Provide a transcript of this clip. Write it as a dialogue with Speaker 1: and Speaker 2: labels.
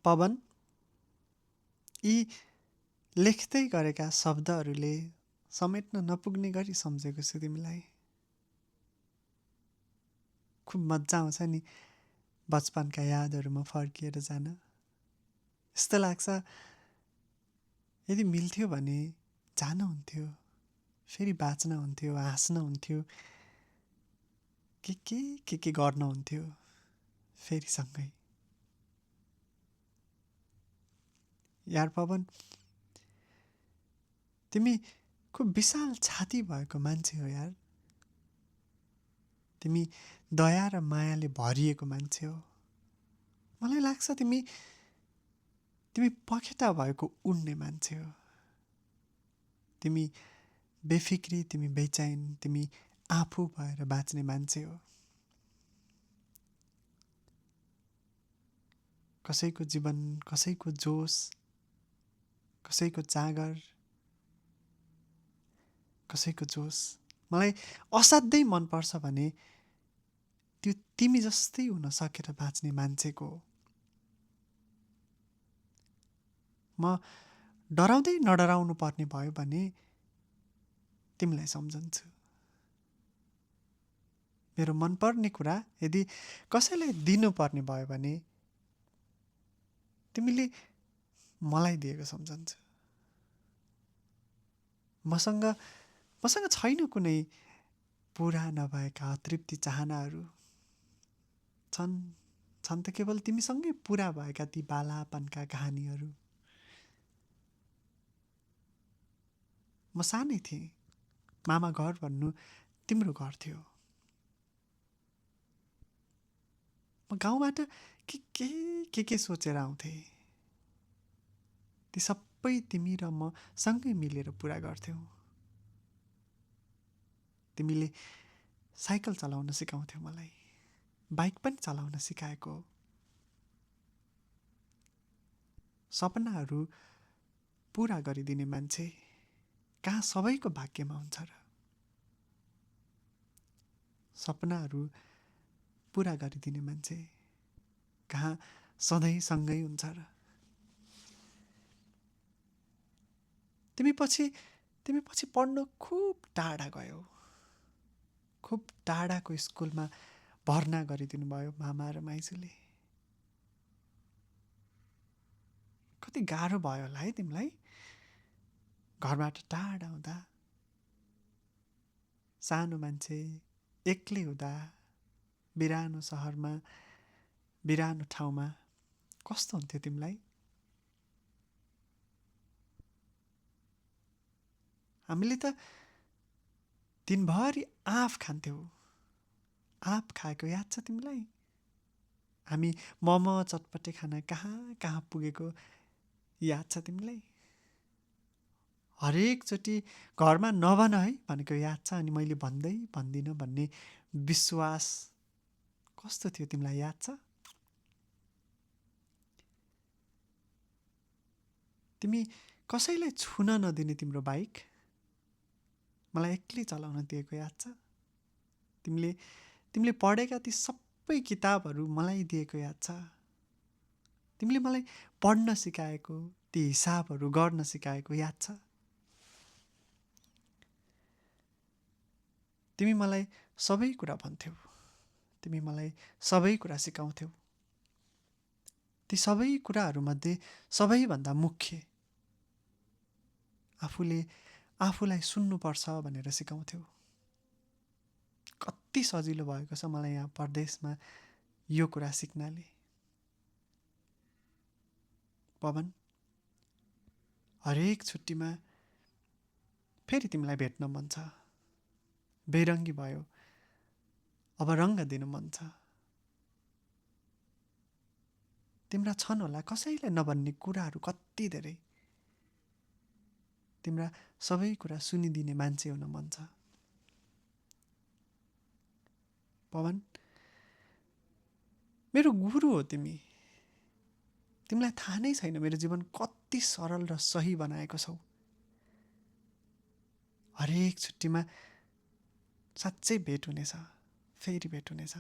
Speaker 1: पवन, यी लेख्दै गरेका शब्दहरूले समेट्न नपुग्ने गरी सम्झेको छु तिमीलाई। खुब मजा आउँछ नि बचपनका यादहरूमा फर्किएर जान। यस्तो लाग्छ यदि मिल्थ्यो भने जान हुन्थ्यो, फेरि बाँच्न हुन्थ्यो, हाँस्न हुन्थ्यो, के गर्न हुन्थ्यो फेरि सँगै। यार पवन, तिमी खुब विशाल छाती भएको मान्छे हो यार। तिमी दया र मायाले भरिएको मान्छे हो। मलाई लाग्छ तिमी पखेटा भएको उड्ने मान्छे हो। तिमी बेफिक्री, तिमी बेचैन, तिमी आफू भएर बाँच्ने मान्छे हो। कसैको जीवन, कसैको जोस, कसैको जाँगर, कसैको जोस मलाई असाध्यै मनपर्छ भने त्यो तिमी जस्तै हुन सकेर बाँच्ने मान्छेको हो। म डराउँदै नडराउनु पर्ने भयो भने तिमीलाई सम्झन्छु। मेरो मनपर्ने कुरा यदि कसैलाई दिनुपर्ने भयो भने तिमीले मलाई दिएको सम्झन्छु। मसँग छैन कुनै पुरा नभएका अतृप्ति चाहनाहरू। छन् त केवल तिमीसँगै पुरा भएका ती बालापनका कहानीहरू। म सानै थिएँ, मामा घर भन्नु तिम्रो घर थियो। म गाउँबाट के सोचेर आउँथेँ, ती सबै तिमी र म सँगै मिलेर पुरा गर्थ्यौँ। तिमीले साइकल चलाउन सिकाउँथ्यौ मलाई, बाइक पनि चलाउन सिकाएको हो। सपनाहरू पुरा गरिदिने मान्छे कहाँ सबैको भाग्यमा हुन्छ र? सपनाहरू पुरा गरिदिने मान्छे कहाँ सधैँ सँगै हुन्छ र? तिमी पछि पढ्न खुब टाढा गयौ। खुब टाढाको स्कुलमा भर्ना गरिदिनु भयो मामा र माइजूले। कति गाह्रो भयो होला है तिमीलाई घरबाट टाढा हुँदा। सानो मान्छे एक्लै हुँदा बिरानो सहरमा, बिरानो ठाउँमा कस्तो हुन्थ्यो तिमीलाई? हामीले त दिनभरि आँप खान्थ्यौँ। आँप खाएको याद छ तिमीलाई? हामी मोमो चटपटे खाना कहाँ पुगेको याद छ तिमीलाई? हरेकचोटि घरमा नभन है भनेको याद छ? अनि मैले भन्दिनँ भन्ने विश्वास कस्तो थियो तिमीलाई याद छ? तिमी कसैलाई छुन नदिने तिम्रो बाइक मलाई एक्लै चलाउन दिएको याद छ? तिमीले पढेका ती सबै किताबहरू मलाई दिएको याद छ? तिमीले मलाई पढ्न सिकाएको, ती हिसाबहरू गर्न सिकाएको याद छ? तिमी मलाई सबै कुरा भन्थ्यौ, तिमी मलाई सबै कुरा सिकाउँथ्यौ। ती सबै कुराहरूमध्ये सबैभन्दा मुख्य आफूलाई सुन्नुपर्छ भनेर सिकाउँथ्यौ। कति सजिलो भएको छ मलाई यहाँ परदेशमा यो कुरा सिक्नाले। पवन, हरेक छुट्टीमा फेरि तिमीलाई भेट्न मन छ। बेरङ्गी भयो, अब रङ्ग दिनु मन छ। तिम्रा छन् होला कसैलाई नभन्ने कुराहरू कति धेरै। तिम्रा सबै कुरा सुनिदिने मान्छे हुन मन छ। पवन, मेरो गुरु हो तिमी। तिमीलाई थाहा नै छैन मेरो जीवन कति सरल र सही बनाएको छौ। हरेक छुट्टीमा साँच्चै भेट हुनेछ, फेरि भेट हुनेछ।